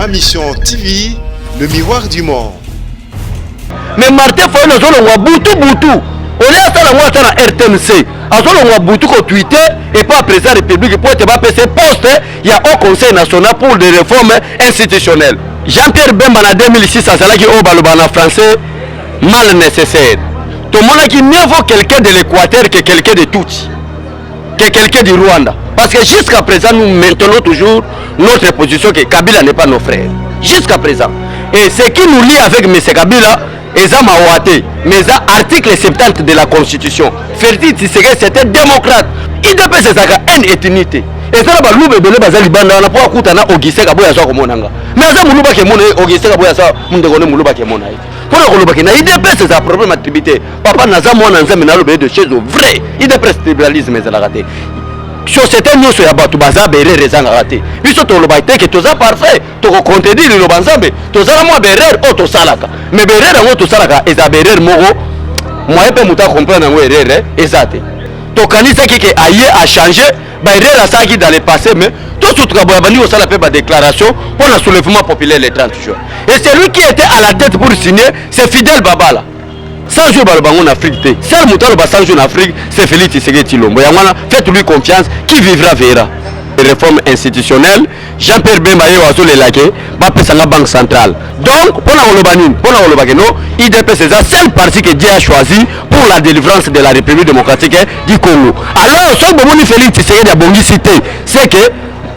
Ma Mission TV, le miroir du monde. Mais Martin Fayulu azolongwa butu butu olie asala yango ata na RTNC azolongwa butu ko tweeter epa président ya république mpo ete bapesa poste ya haut conseil national pour des réformes institutionnelles. Jean-Pierre Bemba na 2006 azalaki oyo baloba na français mal nécessaire. Tomonaki mieux vaut quelqu'un de l'Équateur que quelqu'un de Tutsi, que quelqu'un du Rwanda. Parce que jusqu'à présent, nous maintenons toujours notre position que Kabila n'est pas nos frères. Jusqu'à présent. Et ce qui nous lie avec M. Kabila, eza mawa te, mais eza article 70 de la constitution. Félix Tshisekedi, c'est un démocrate. UDPS ezalaka haine ethnie te. Eza na baluba ebele baza libanda wana mpo akuta na Augustin Kabuya aza komona nga. Mais aza moluba ke mona ye, Augustin Kabuya aza ndeko ne moluba ke mona ye. Mpo na koloba ke na UDPS eza problème ya tribu te. Papa naza mwana Nzambe naloba ye de choses vrai. UDPS tribalisme ezalaka te. Société nyonso ya bato baza berere ezangaka te. Biso toloba te ke toza parfait, tokocontredire liloba Nzambe, toza na mwa berere oyo tosalaka. Mais berere yango tosalaka eza berere moko moyen mpe moto acomprendre yango erreur eza te. Tokanisaki ke aye a changer ba erreur asalaki dans le passé, mais tosutuka boye abandi kosala mpe ba déclaration mpo na soulèvement populaire le 30 juin. Et celui qui était à la tête pour signer, c'est Fidèle Babala. 100 jours baloba yango na Afrique te. Seul moto aloba 100 jours na Afrique, c'est Félix Tshisekedi Tshilombo. Yango wana, faites-lui confiance, qui vivra verra. Réforme institutionnelle, Jean-Pierre Bemba ye azolela ke bapesa nga banque centrale. Donc mpona koloba nini? Mpona koloba ke no UDPS eza seul parti que Dieu a choisi pour la délivrance de la République démocratique du Congo. Alors soki bomoni Félix Tshisekedi abongisi te, c'est que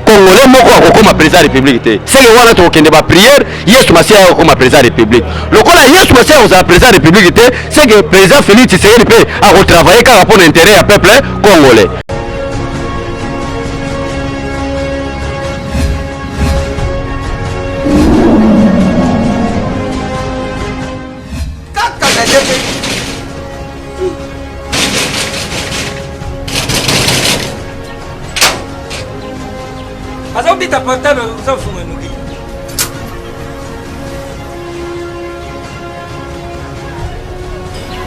Congolais moko akokoma président ya République te. C'est que wana tokokende ba prière, Yesu Masiya akokoma président ya République. Lokola Yesu Masiya akozala président ya République te, c'est que président Félix Tshisekedi mpe akotravailler kaka mpona intérêt ya peuple congolais. Kaka na ndenge aza kobeta portable oza kofunga noki.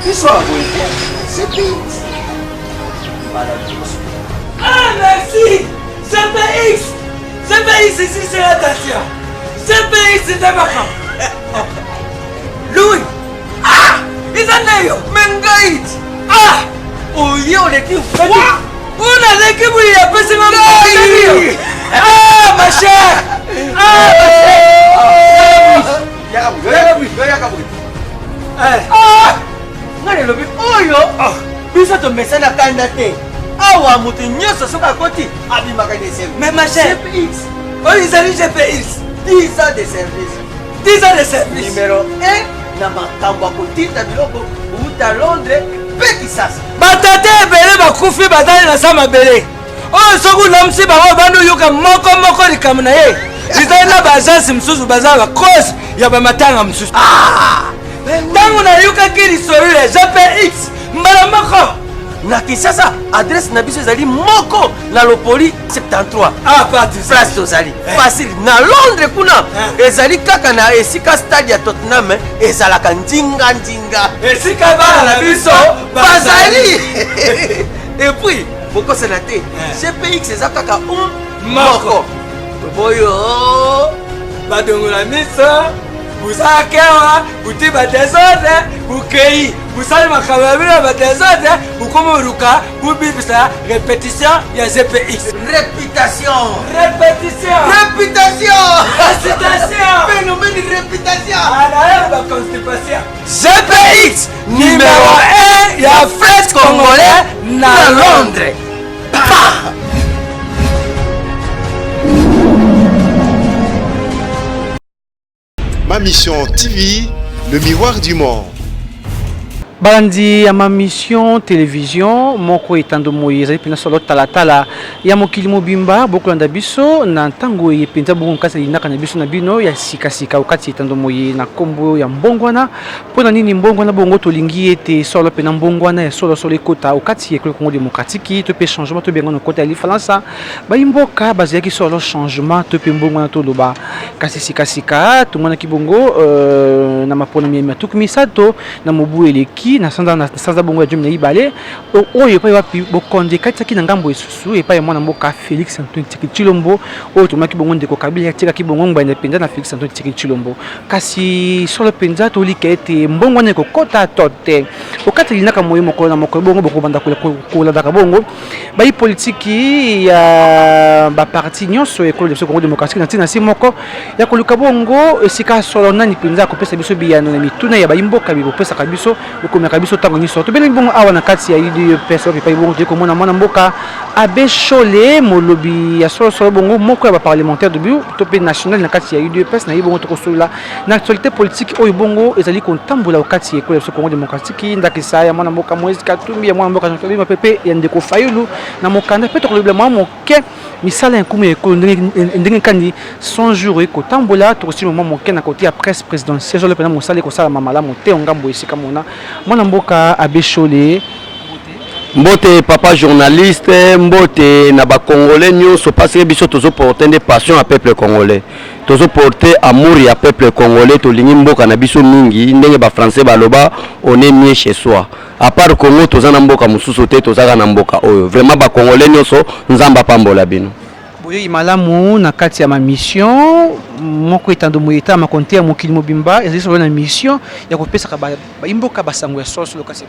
Biso ya boye te, CPX. Mbala liboso. Ah, merci! CPX! CPX ici, c'est la Dacia. CPX, c'est makambo. Louis! Ah! Eza nde yo! Me ngai! Ah! Oye oleki froid! Oyo naleki boye apesi nga ngai! Ah, ma chère! Ah, ma chère! Yaka boye, yaka boye. Ah! Ngai nalobi oyo biso tomesana kanda te. Awa moto nyonso soki akoti abimaka na esengo. Mais ma chère, CPX, oyo ezali GPX. 10 ans de service. 10 ans de service. Numéro 1 na makambo ya kotinda biloko kouta Londres mpe Kisasa. Batata ebele bakufi bazali na sa mabele. Oyo soki olamusi bango obandi oyoka moko moko likambo na ye. Ezali na ba agence mosusu baza ba cause ya ba matanga mosusu. Ntango nayokaki lisolo ya GPX mbala moko na Kinshasa, adresse na biso ezali moko na Lopoli 73. Ah, parti place tozali facile. Na Londres kuna ezali kaka na esika stade ya Tottenham ezalaka ndinga ndinga, esika bana na biso bazali. Et puis bokosana te, GPX eza kaka un moko toboyo badongola miso busakewa buti ba desordre bukei busali makambo ya bino ya ba desordre bukomi oluka bubibisa repetition ya GPX. Réputation. Répétition. Réputation. Récitation. Phénomène réputation. Anaye ba constipation. GPX numéro 1 ya fête congolais na Londres. Pa! Ma Mission TV, le miroir du monde. Balandi ya Ma Mission Television moko etando moye ezali mpenza solo talatala ya mokili mobimba. Bokolanda biso na ntango eye mpenza bongo kati na linaka na biso na bino ya sikasika okati etando moye na nkombo ya mbongwana. Mpo na nini mbongwana? Bongo tolingi ete solo mpenza mbongwana ya solosolo ekota okati ya ekolo Congo demokratiki to mpe changement to benga na kota ya lifalansa. Bayi mboka bazalaki solo changement to mpe mbongwana toloba, kasi sikasika tomonaki bongo na maponami ya 30 na mobu eleki. eleki na sanza na sanza bongo ya 12 oyo epai wapi bokonzi ekatisaki na ngambo esusu epai ya mwana mboka Felix Antoine Tshisekedi Tshilombo oyo tomonaki bongo ndeko Kabila atikaki bongo ngbanda mpenza na Felix Antoine Tshisekedi Tshilombo. Kasi solo mpenza tolika ete mbongo wana ekokota to te. Okati linaka moye mokolo na mokolo bongo bokobanda kolandaka bongo bayi politiki ya baparti nyonso ekolo biso Congo démocratique na ntina si moko ya koluka bongo esika solo nani mpenza akopesa biso biyano na mituna ya bayi mboka bikopesaka biso okomaka biso ntango nyonso. Tobelemi bongo awa na kati ya UDPS wapi epai bongo toyei komona mwana mboka Abe Shole, molobi ya solosolo bongo moko ya baparlementaire debout to mpe national na kati ya UDPS. Na ye bongo tokosolola na actualité politique oyo bongo ezali kotambola kati ya ekolo ya biso Congo démocratique, ndakisa ya mwana mboka Moïse Katumbi, ya mwana mboka Jean Claude Bemba mpe ya ndeko Fayulu na mokanda, mpe tokolobela mwa moke misala ya nkumu ya ekolo ndenge kani 100 jours ekotambola. Tokosima mwa moke na kote ya presse présidentielle solo mpena mosala ekosalama malamu te ngambo esika mona mwana mboka Abe Shole. Mbote papa journaliste, mbote na bacongolais nyonso, parce que biso tozoporte nde passion ya peuple congolais, tozoporte amour ya peuple congolais. Tolingi mboka na biso mingi. Ndenge bafrançais baloba, on est mieux chez soi. À part Congo, toza na mboka mosusu te, tozaka na mboka oyo. Vraiment, bacongolais nyonso, Nzambe apambola bino. Boyei malamu na kati ya mamission moko etando moye etama konte ya mokili mobimba ezali solo na mission ya kopesaka bayimboka basango ya solosolo kasi.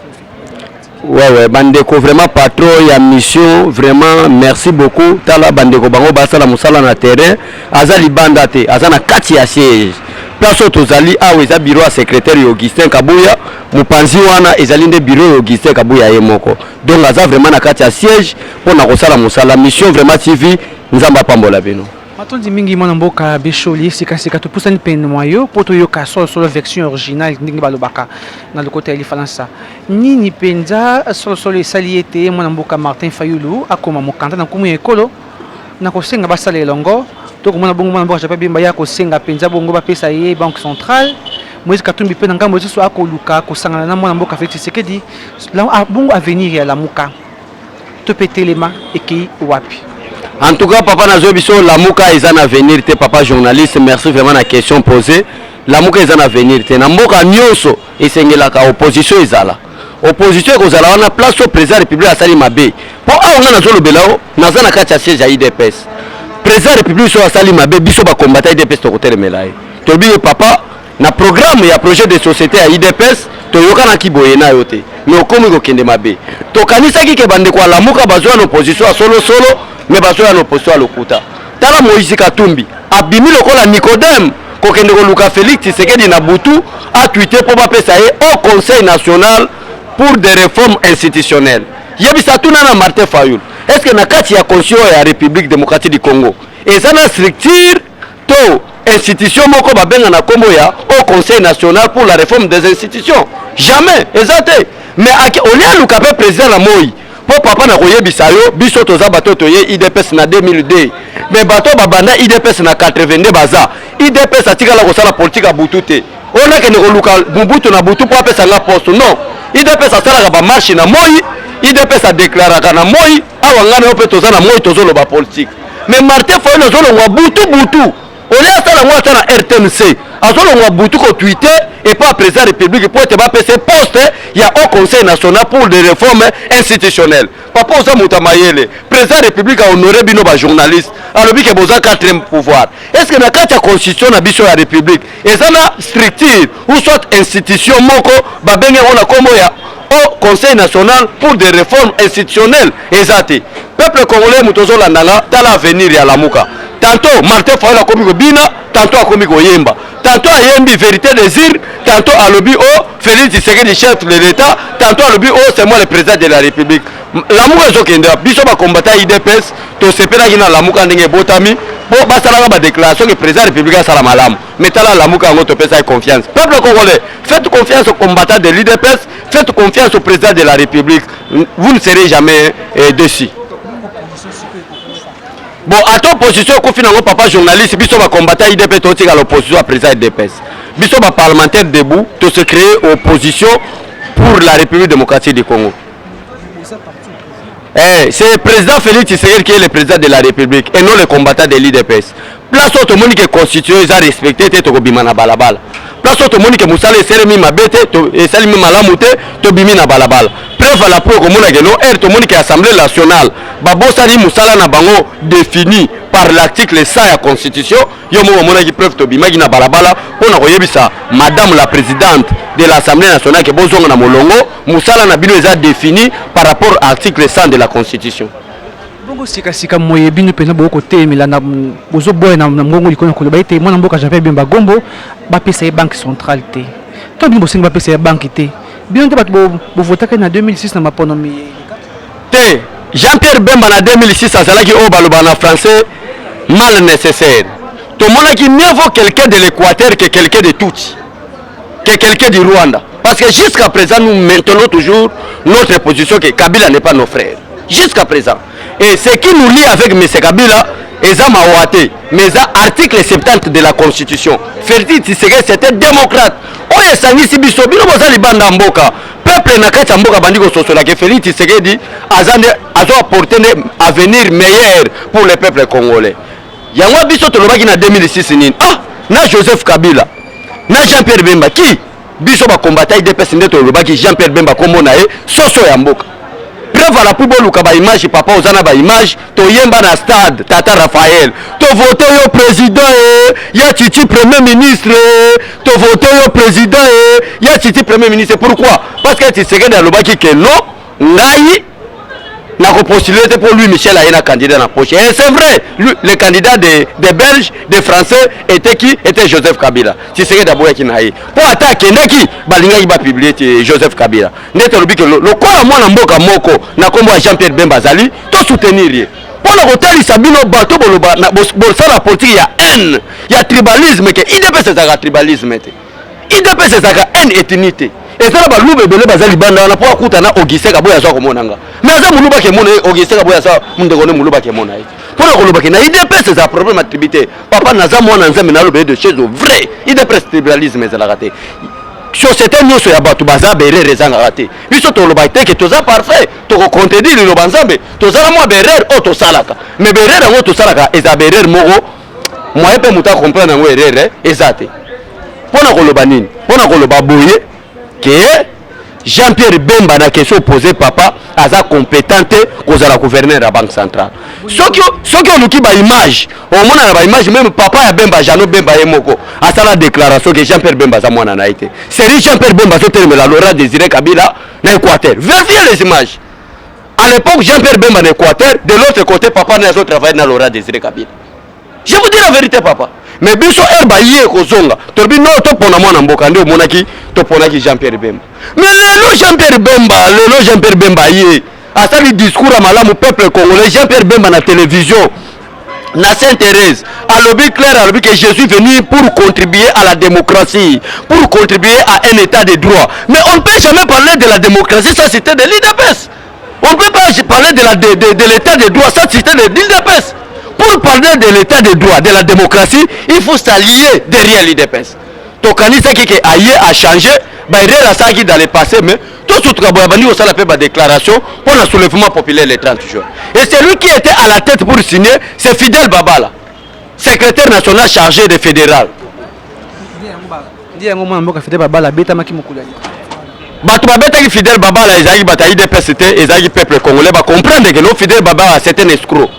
Ouais, bandeko, vraiment patron ya mission, vraiment merci beaucoup. Tala bandeko, bango basala mosala na terrain, aza libanda te, aza na kati ya siège. Place oyo tozali awa eza bureau ya secrétaire ya Augustin Kabuya. Mopanzi wana ezali nde bureau ya Augustin Kabuya ye moko. Donc aza vraiment na kati ya siège mpona kosala mosala. Mission vraiment TV, Nzambe apambola bino. Matondi mingi mwana mboka Besholi. Sikasika topusani pene mwa yo mpo toyoka solosolo version originale, ndenge balobaka na lokota ya lifalansa. Nini mpenza solosolo esali ete mwana mboka Martin Fayulu akoma mokanda na nkumu ya ekolo na kosenga basala elongo? Tokomona bongo mwana mboka Jean Bemba ya kosenga mpenza bongo bapesa ye banque centrale. Moïse Katumbi mpe na ngambo lisusu akoluka kosangana na mwana mboka Félix Tshisekedi. Bongo avenir ya Lamuka to mpe Telema ekei wapi? En tout cas, papa, nazwi biso Lamuka eza na avenir te. Papa journaliste, merci vraiment na question posée. Lamuka eza na avenir te. Na mboka nyonso esengelaka opposition ezala. Opposition ekozala wana place oyo président ya république asali mabe. Mpo awa nga nazolobela o, naza na kati ya siège ya UDPS. Président ya république soki asali mabe, biso bakombata UDPS tokotelemela ye. Toyebi ye, papa, na programme ya projet de société ya UDPS toyokanaki boye na yo te, mais okomi kokende mabe. Tokanisaki ke bandeko ya Lamuka bazwa na opposition ya solosolo, mais bazwa na opposition ya lokuta. Tala Moïse Katumbi abimi lokola Nicodème kokende koluka Félix Tshisekedi na butu, atwite mpo bapesa ye au Conseil national pour des réformes institutionnelles. Yebisa, tuna na Martin Fayulu, est ce que na kati ya constitution ya République démocratique du Congo eza na structure to institution moko babenga na nkombo ya au Conseil national pour la réforme des institutions? Jamais, eza te. Mais olie aluka mpe président na moi mpo papa na koyebisa yo, biso toza bato toye UDPS na 2002, mais bato babanda UDPS na 82 baza. UDPS atikala kosala politike ya butu te oyo nakende koluka Mobutu na butu mpo apesa nga poste. Non, UDPS asalaka bamarche na moi, UDPS adeklaraka na moi. Awa ngai na yo mpe toza na moi, tozoloba politike. Mais Martin Fayulu azolongwa butu butu, olie asala yango ata na RTMC, azolongwa butu kotwite epa président ya république mpo ete bapesa poste ya au Conseil national pour des réformes institutionnelles. Papa, oza moto ya mayele. Président ya république ahonore bino bajournaliste, alobi ke boza quatrième pouvoir. Est ce que na kati ya constitution na biso ya république eza na structure ou soit institution moko babengi yango na nkombo ya au Conseil national pour des réformes institutionnelles? Eza te. Peuple congolais, moto ozolanda nga, tala avenir ya Lamuka. Tantôt Martin Fayulu akomi kobina, tantôt akomi koyemba, tantôt ayembi vérité des urnes, tantôt alobi o Félix Tshisekedi chef de l'État, tantôt alobi o c'est moi le président de la république. Lamuka ezokende. Biso bakombata UDPS tosepelaki na Lamuka ndenge ebotami mpo basalaka badéclaration ke président ya république asala malamu. Mais tala Lamuka yango, topesaki confiance. Peuple congolais, faites confiance au combattant de l'UDPS, faites confiance au président de la république, vous ne serez jamais déçus. Bon, ata opposition ekufi nango, papa journaliste, biso bakombata UDPS totikala opposition ya président UDPS. Biso baparlementaire debout tose créer opposition pour la République démocratique du Congo. Eh, c'est le président Félix Tshisekedi qui est le président de la République et non le combattant de l'UDPS. Place oyo tomoni ke constitution eza respecté te, tokobima na balabala. Place oyo tomoni ke mosala esalemi mabe te, esalemi malamu te, tobimi na balabala. Preuve à l'appui, okomona ke no heure tomoni ke Assemblée nationale babosani mosala na bango défini par l'article 100 ya Constitution. Yo moko omonaki preuve, tobimaki na balabala mpo na koyebisa madame la présidente de l'Assemblée nationale ke bozonga na molongo, mosala na bino eza défini par rapport à article 100 de la Constitution. Bongo sikasika moye bino mpenza bokotelemela na bozoboya na ngongo likolo na koloba ete mwana mboka Jean-Pierre Bemba Gombo bapesa ye banque centrale te. Ntango bino bosengi bapesa ye banque te, bino nde bato bovotaki na 2006 na maponomi te. Jean-Pierre Bemba na 2006 azalaki oyo baloba na français mal nécessaire. Tomonaki mieux vaut quelqu'un de l'Équateur que quelqu'un de Tutsi, que quelqu'un du Rwanda, parce que jusqu'à présent nous maintenons toujours notre position que Kabila n'est pas nos frères jusqu'à présent. Et ce qui nous lie avec M. Kabila eza mawa te, mais eza article 70 de la Constitution. Félix Tshisekedi, c'était démocrate oyo esangisi biso. Bino boza libanda mboka, peuple na kati ya mboka bandi kososola ke Félix Tshisekedi aza nde azo apporter nde avenir meilleur pour le peuple congolais. Yango biso tolobaki na 2006 nini? Ah, na Joseph Kabila na Jean-Pierre Bemba ki biso bakombata UDPS nde tolobaki Jean-Pierre Bemba kombo na ye soso ya mboka. Preuve à l'appui, boluka baimage. Papa, oza na baimage, toyemba na stade Tata Raphaël: tovote yo président e ya Tshitshi premier ministre, tovote yo président e ya Tshitshi premier ministre. Pourquoi? Parce que Tshisekedi alobaki ke non, ngai nakopostule te mpo Louis Michel aye na candidat na poche. Et c'est vrai, lui, le candidat des Belges, des Français était qui? Était Joseph Kabila. Tshisekedi aboyaki na ye mpo ata akendaki, balingaki bapublier te Joseph Kabila. Nde tolobi ke lokola mwana mboka moko na nkombo ya Jean Pierre Bemba azali, tosoutenir ye mpo na kotalisa bino bato boloba bosala politique ya haine, ya tribalisme, ke UDPS ezalaka tribalisme te, UDPS ezalaka haine ethnie te. Eza na Baluba ebele baza libanda wana mpo akuta na Augustin Kaboya, aza komona nga, mais aza Moluba, akemona ye. Augustin Kaboya aza ndeko ne Moluba, akemona ye. Mpo na koloba ke na UDPS eza problème ya tribu te. Papa, naza mwana Nzambe, naloba ye de chose vrai. UDPS tribalisme ezalaka te. Société nyonso ya bato baza baerreur, ezangaka te. Biso toloba te ke toza parfait, tokocontredire liloba Nzambe. Toza na mwa baerreur oyo tosalaka, mais baerreur yango tosalaka eza baerreur moko moyen mpe moto acomprendre yango erreur eza te. Mpo na koloba nini? Mpo na koloba boye ke Jean Pierre Bemba, na question posé papa, aza compétent te kozala gouverneur ya banque centrale. Soki oluki baimage, omona na baimage même papa ya Bemba, Jeannot Bemba, ye moko asala déclaration ke Jean Pierre Bemba aza mwana na ye te. Seri Jean Pierre Bemba azotelemela Laurent Désiré Kabila na Équateur. Vérifiez les images. À l'époque, Jean Pierre Bemba na Équateur, de l'autre côté papa na azotravaille na Laurent Désiré Kabila. Je vous dis la vérité, papa. Mais biso ere baye kozonga, tolobi no, topona mwana mboka. Nde omonaki toponaki Jean Pierre Bemba. Mais lelo Jean Pierre Bemba, lelo Jean Pierre Bemba ye asali discours ya malamu. Peuple congolais, Jean Pierre Bemba na télévision na Sainte-Thérèse alobi clair, alobi que je suis venu pour contribuer à la démocratie, pour contribuer à un état de droit. Mais on ne peut jamais parler de la démocratie sans citer de l'UDPS. On ne peut pas parler de l'état de droit sans citer de l'UDPS. Pour parler de l'état de droit, de la démocratie, il faut s'allier derrière l'UDPS. Tokanisaki ke aye achanger baerreur asalaki dans le passé, mais tosutuka boye, abandi kosala mpe badéclaration mpo na soulèvement populaire le 30 juin. Et celui qui était à la tête pour signer, c'est Fidèle Babala, secrétaire national chargé de fédéral. Nde yango mwana mboka Fidèle Babala abetamaki mokolo ya Bato babetaki Fidèle Babala ezalaki bato ya UDPS te, ezalaki peuple congolais. Bacomprendre ke no, Fidèle Babala, c'est un escroc.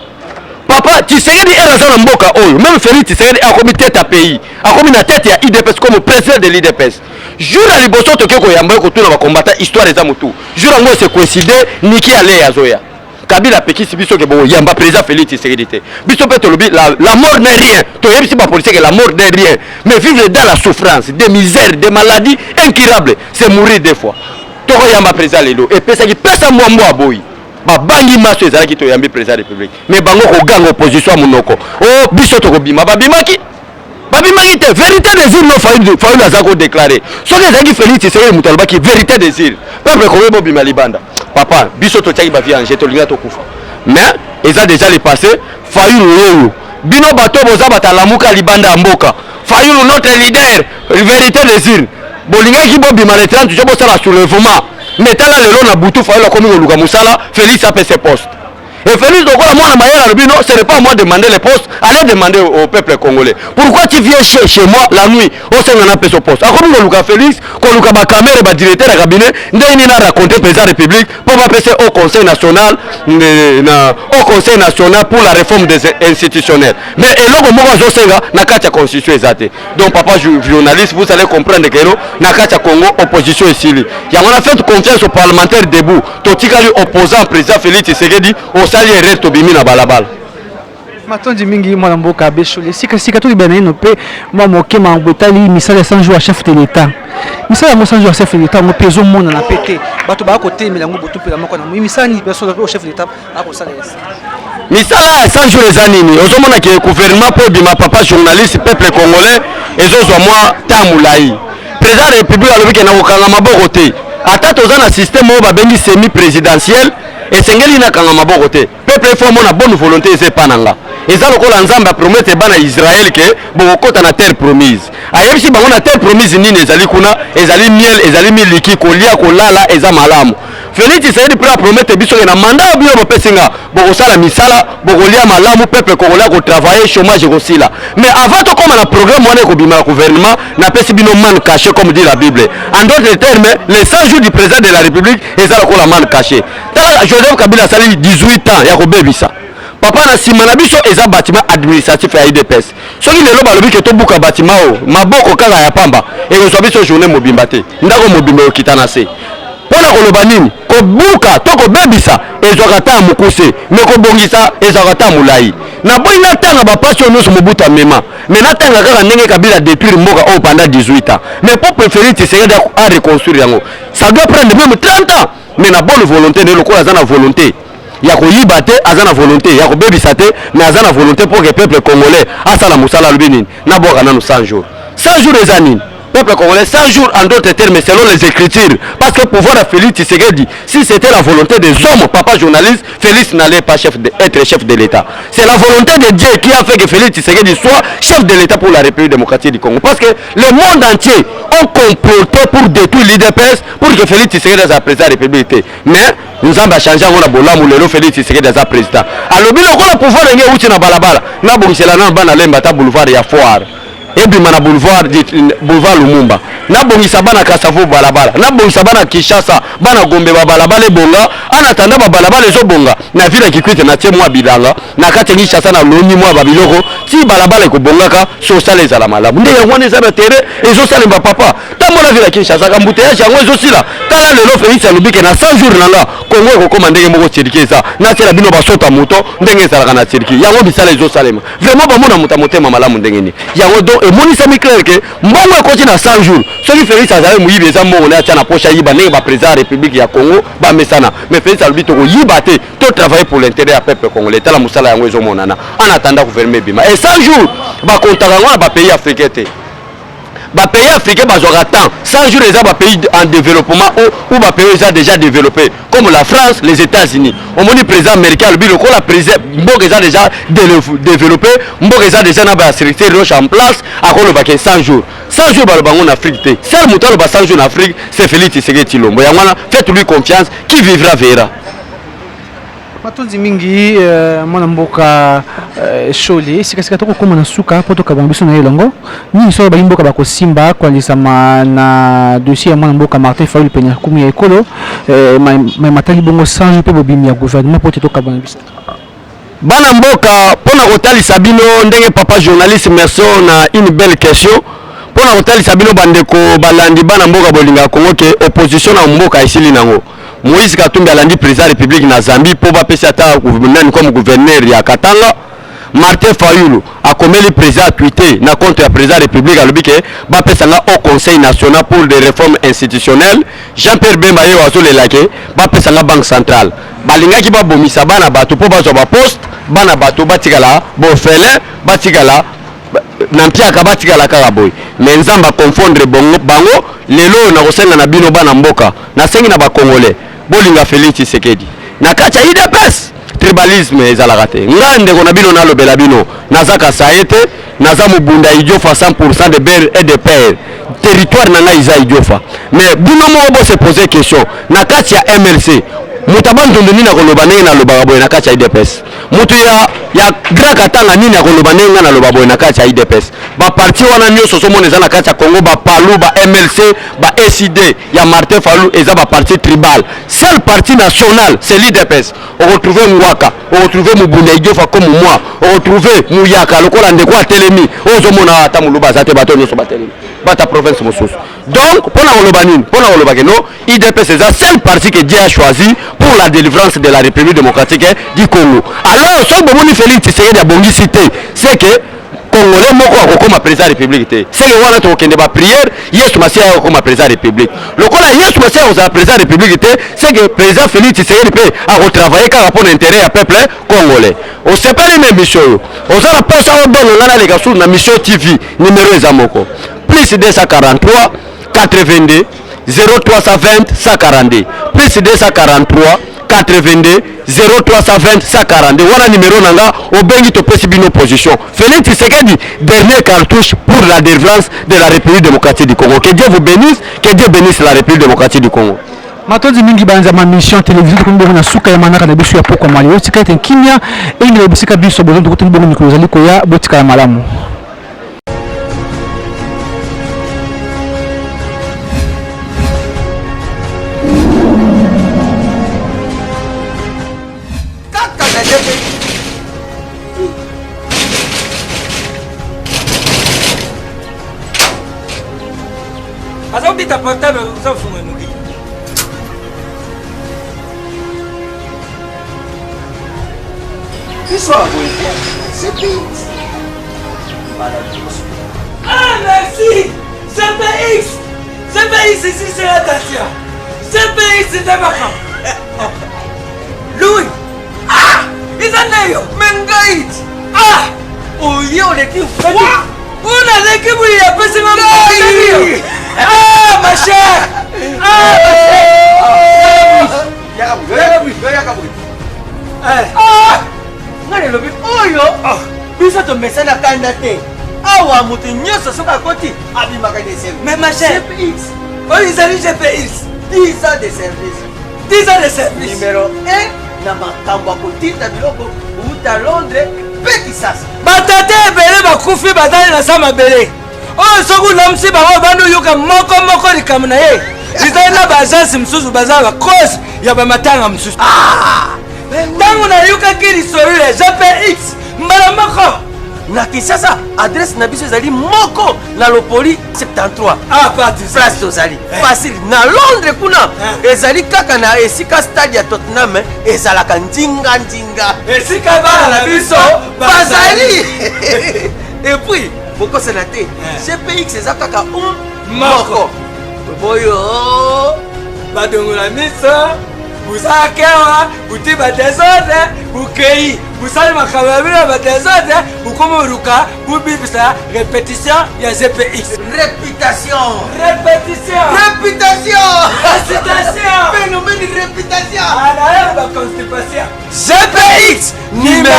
Papa Tshisekedi ere aza na mboka oyo, même Félix Tshisekedi akomi tête ya pays, akomi na tête ya UDPS comme président de l'UDPS, jour ya liboso toke koyamba ye, kotuna bakombata histoire eza motu. Jour yango ese coïncide Nikki Haley azoya. Kabila apekisi biso ke boyamba président Félix Tshisekedi te. Biso mpe tolobi la mort n'est rien. Toyebisi bapolicier ke la mort n'est rien, mais vivre dans la souffrance, des misères, des maladies incurables, c'est mourir deux fois. Tokoyamba président lelo, epesaki pesa mbwa mbwa aboyi, babangi maso ezalaki. Toyambi président ya République, mais bango koganga opposition ya monoko o biso tokobima. Babimaki, babimaki te. Vérité des urnes, no Fayulu, Fayulu aza kodéclarer. Soki ezalaki Félix Tshisekedi moto alobaki vérité des urnes, peuple congolais bobima libanda. Papa, biso totiaki bavie en jeu, tolinga tokufa, mais eza déjà le passé. Fayulu oyo bino bato boza bato alamuka libanda ya mboka, Fayulu notre leader, vérité des urnes, bolingaki bobima le 30 juin, bosala soulèvement. Mais tala lelo na butu, Fayulu akomi koluka mosala, Félix apesa poste. Et Félix lokola mwana mayele alobi non, ce n'est pas à moi de demander les postes, allez demander au peuple congolais. Pourquoi tu viens chez moi la nuit osenga na peso poste? Akomi koluka Félix, koluka ba caméra, ba directeur ya cabinet, ndenge nini na raconter président République mpo bapesa au conseil national na au Conseil national pour la réforme des institutionnels. Mais eloko moko azosenga na kati ya constitution eza te. Donc papa journaliste, vous allez comprendre que na kati ya Congo opposition esili. Yango na faites confiance aux parlementaires debout. Totikali opposant président Félix Tshisekedi, osali erreur, tobimi na balabala. Matondi mingi, mwana mboka Beshole. Sikasika tolibela naino mpe mwa moke makambo etali misala ya 100 jours ya chef de l'État. Misala yango, 100 jours ya chef de l'État yango mpe ezomonana mpe te. Bato baya kotelemela yango butu mpela moko na moi. Misala nini mpe solo chef de l'État akosala esi? Misala ya 100 jours eza nini? Ozomona ke gouvernement mpo ebima, papa journaliste, peuple congolais, ezozwa mwa temps molai. Président ya République alobi ke na kokanga maboko te. Ata toza na système oyo babengi semi présidentiel, esengeli nakanga maboko te. Peuple efo amona bonne volonté eza epa na nga. Eza lokola Nzambe apromettre bana Israel ke bokokɔta na terre promise. Ayebisi bango na terre promise nini ezali kuna: ezali miel, ezali miliki, kolia kolala eza malamu. Félix Tshisekedi mpe apromettre biso ke na mandat oyo bino bopesi nga, bokosala misala, bokolia malamu, peuple congolais akotravailler, chômage ekosila. Mais avant tokóma na programme wana ekobima ya gouvernement, napesi bino manne caché, comme dit la Bible. En d'autres termes, les 100 jours du président de la République eza lokola manne caché. Tala, Joseph Kabila asali 18 ans ya kobebisa. Papa, na nsima na biso eza bâtiment administratif ya UDPS. Soki lelo balobi ke tobuka bâtiment oyo, maboko kaka ya pamba, ekozwa biso journée mobimba te, ndako mobimba ekokita na se. Mpo na koloba nini? Kobuka to kobebisa ezwaka ta ya mokuse, me kobongisa ezwaka ta molai. Naboyi natanga bapasi oyo nyonso Mobutu amema, me natanga kaka ndenge Kabila détruire mboka oyo pendant 18 ans. Mais po préférer Tshisekedi a reconstruire yango, ça doit prendre même 30 ans. Mais na bonne volonté nde, lokola aza na volonté ya koyiba te, aza na volonté ya kobebisa te, mais aza na volonté pour que peuple congolais asala mosala, alobi nini? Nabwaka nanu 100 jours. 100 jours eza nini, peuple congolais? 100 jours, en d'autres termes, selon les Écritures, parce que pouvoir à Félix Tshisekedi, si c'était la volonté des hommes, papa journaliste, Félix n'allait pas être chef de l'État. C'est la volonté de Dieu qui a fait que Félix Tshisekedi soit chef de l'État pour la République démocratique du Congo, parce que le monde entier ont comploté pour détruire l'UDPS, pour que Félix Tshisekedi soit président de la République. Mais Nzambe achange yango na bolamu. Lelo Félix Tshisekedi aza président. Alobi lokola pouvoir ndenge euti na balabala, nabongisela nano bana Lemba ata boulevard ya Foire, ebima na boulevard Lumumba, nabongisa bana Kasavu balabala, nabongisa bana Kinshasa, bana Gombe babalabala ebonga. En attendant babalabala ezobonga, na ville ya Kikwit natie mwa bilanga, na kati ya Kinshasa naloni mwa babiloko ti balabala ekobongaka, social ezala malamu. Nde yango wana eza na terrain, ezosalemba. Papa, tambola ville ya Kinshasa, ka embouteillage yango ezosila. Tala lelo Félix alobi ke na 100 jours na nga, Kongo ekokóma ndenge moko Turquie eza, natiela bino basota moto ndenge ezalaka na Turquie. Yango misala ezosalema. Vraiment, bamona moto ya motema malamu ndenge nini yango. Donc emonisami clair ke mbongo ekoti na 100 jours. Soki Félix azali moyibi, eza mbongo nde atia na poche, ayiba ndenge baprésident ya République ya Congo bamesana. Mais Félix alobi tokoyiba te, totravailler pour l'intérêt ya peuple congolais. Tala mosala yango ezomonana en attendant gouvernement ebima. Et 100 jours bakontaka yango na bapays africain te. Bapays africain bazwaka temps. 100 jours eza bapays en développement ou bapays eza déjà développé, comme la France, les États-Unis. Omoni président américain alobi lokola président, mboka eza déjà développé, mboka eza déjà na bastructure roche en place, akolobaka 100 jours. 100 jours baloba yango na Afrique te. Seul moto aloba 100 jours na Afrique, c'est Félix Tshisekedi Tshilombo. Yango wana, faites lui confiance, qui vivra verra. Matondi mingi, mwana mboka Shole. Sikasika tokokóma na suka mpo tokabana biso na ye elongo. Nini soki bayi mboka bakosimba kolandisama na dossier ya mwana mboka Martin Fayulu pene ya kumu ya ekolo, matali bongo 100 mpe bobimi ya gouvernement, mpo te tokabana biso? Bana mboka, mpona kotalisa bino ndenge, papa journaliste, merci na une belle question, mpona kotalisa bino bandeko balandi, bana mboka bolingaka Kongo, ke opposition na mboka esili nango. Moïse Katumbi alandi président ya République na Zambie mpo bapesi ata nani comme gouverneur ya Katanga. Martin Fayulu akomeli président, atweeter na compte ya président ya République, alobi ke bapesanga au Conseil national pour des réformes institutionnelles. Jean Pierre Bemba ye azolela ke bapesanga Banque centrale. Balingaki babomisa bana bato mpo bazwa baposte. Bana bato batikala baorphelin, batikala na mpiaka, batikala kaka boye. Me Nzambe aconfondre bango. Lelo oyo nakosenga na bino bana mboka, nasengi na bacongolais bolinga Félix Tshisekedi. Na kati ya UDPS tribalisme ezalaka te. Ngai ndeko na bino, nalobela bino, naza kasaye te, naza mobunda Idiofa, 100 de mère et de père. Territoire na ngai eza Idiofa. Mais bino moko bose pose question: na kati ya MLC, Moto ya Bandundu nini akoloba ndenge nalobaka boye na kati ya udps? Moto ya, ya Grand Katanga nini akoloba ndenge ngai naloba boye na kati ya udps? Ba parti wana nyonso ozomona eza na kati ya Congo, ba Palu, ba MLC, ba ECD ya Martin Fayulu eza ba parti tribal. Seul parti national c'est l'UDPS. Oretrouve Ngwaka, oretrouve Mubunda Idiofa comme moi, oretrouve Muyaka lokola ndeko atelemi. Oyo ozomona ata muluba aza te, bato nyonso batelemi. Bata province mosusu. Donc pona koloba nini? Pona koloba ke no UDPS eza seul parti que Dieu a choisi pour la délivrance de la République démocratique du Congo. Alors soki bomoni Félix Tshisekedi abongisi te, c'est que Congolais moko akokoma président ya République te. C'est que wana tokokende ba prière, Yesu Masiya akokoma président ya République. Lokola Yesu Masiya akozala président ya République te, c'est que président Félix Tshisekedi mpe akotravailler kaka mpo na intérêt ya peuple congolais. Osepeli na émission oyo, oza na posa obenga ngai naleka sur na Mission TV, numéro eza moko plus 243 82 0320 142 plus 243 82 0320 142 wana numéro na nga, obengi topesi bino position. Félix Tshisekedi, dernière cartouche pour la délivrance de la République démocratique du Congo. Que Dieu vous bénisse, que Dieu bénisse la République démocratique du Congo. Matondi mingi banza ma Mission Télévision. Tokomi bongo na suka ya manaka na biso ya pokwa mali. Otika ete kimia eyingela bisika biso bozo. Tokutani bongo mikolo ezali koya. Botikala malamu. Kaka na ndenge aza kobeta portable, oza funga noki. Biso ya boye te, CPX mbala liboso. Ah, merci CPX. CPX ici, c'est la Dacia. CPX nde makambo. Louis, ah, eza nde yo. Me ngai ti ah oye oleki froid. Oyo naleki boye apesi nga ngai. Ah, ma chère, ah, ma chère. Yaka boye, yaka boye, yaka boye. Ah. Ngai nalobi oyo biso tomesana kanda te. Awa moto nyonso soki akoti abimaka de service. Mais ma chère, CPX oyo ezali GPX. 10 ans de service. 10 ans de service. Numéro 1 na makambo ya kotinda biloko uta Londres mpe Kisasa. Batata ebele bakufi bazali na sa mabele. Oyo soki olamusi bango, bandi oyoka moko moko likambo na ye. Ezali na baagence mosusu baza bacause ya bamatanga mosusu. Ntango nayokaki lisolo ya GPX, mbala moko. Na Kinshasa, adresse na biso ezali moko na Lopoli 73. Ah, parti. Place tozali facile. Na Londres kuna ezali kaka na esika stade ya Tottenham ezalaka ndinga ndinga. Esika bana na biso bazali. Et puis bokosana te, CPX eza kaka un moko boyo. Badongola miso busakewa buti badésordre, bukei busali makambo ya bino ya badésordre, bukoma oluka bubibisa répétition ya GPX. Réputation. Répétition. Réputation. Récitation. Phénomène réputation. Anaye baconstipation. GPX numéro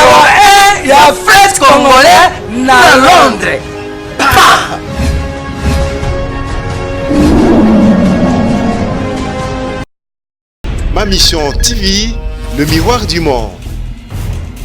1 ya fret congolais na Londres. Pa! Ma Mission TV, le miroir du monde.